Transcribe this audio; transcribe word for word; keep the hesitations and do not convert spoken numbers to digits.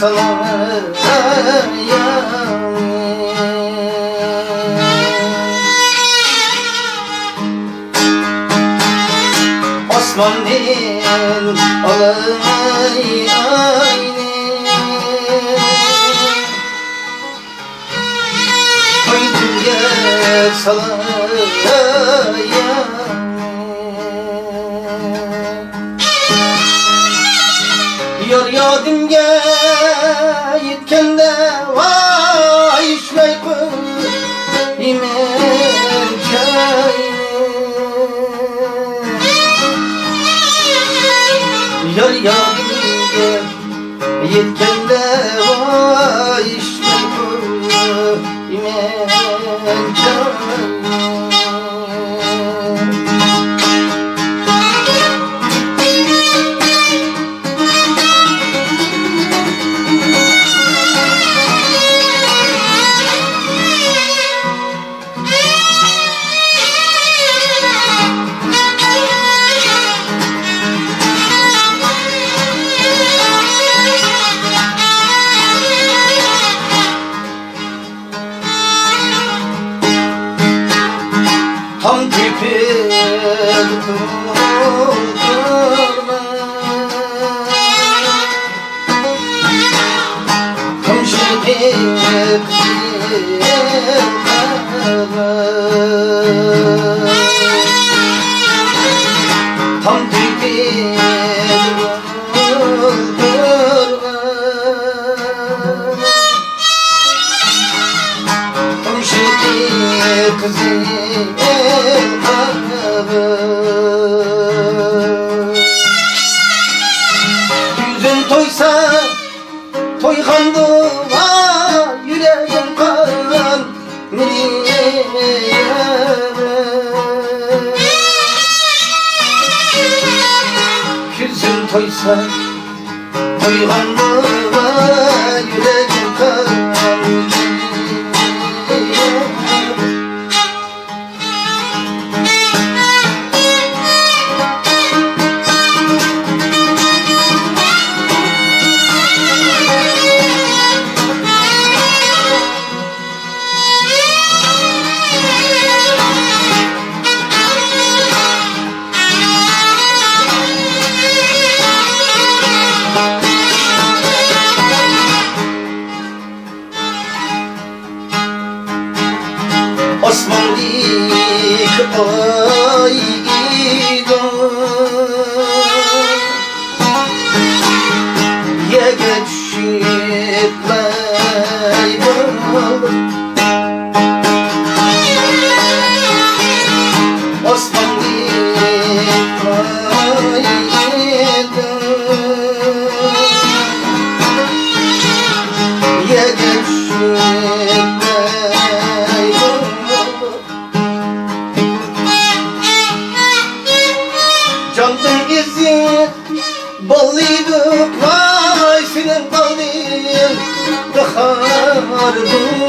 سالاي. ئاسماندىن ئالاي ئاينى، كۆڭلۈمگە سالاي. يار يادىمگە يەتكەندە، ۋاي، ئىشلەي قويىمەن چاينى. يار يادىمگە يەتكەندە، ۋاي، ئىشلەي قويىمەن چاينى. تام تېپىپ تۇرغان، تۇمشۇقى قىزىل قىغان. تام تېپىپ تۇرغان، تۇمشۇقى قىزىل قىغان. يۈزۈم تويسا تويغاندۇ، ۋاي، يۈرىكىم قان. كۆزۈم تويسا، تويغاندا يۈرەككە. ئاسماندىكى ئاي ئىدىڭ، يەرگە چۈشۈپ مەيدىڭ. ئاسماندىكى ئاي ئىدىڭ، يەرگە چۈشۈپ مەيدىڭ. جاندىن ئېزىز بالىدۇق، ۋاي، سېنىڭ بالىڭ بىخار بولدى.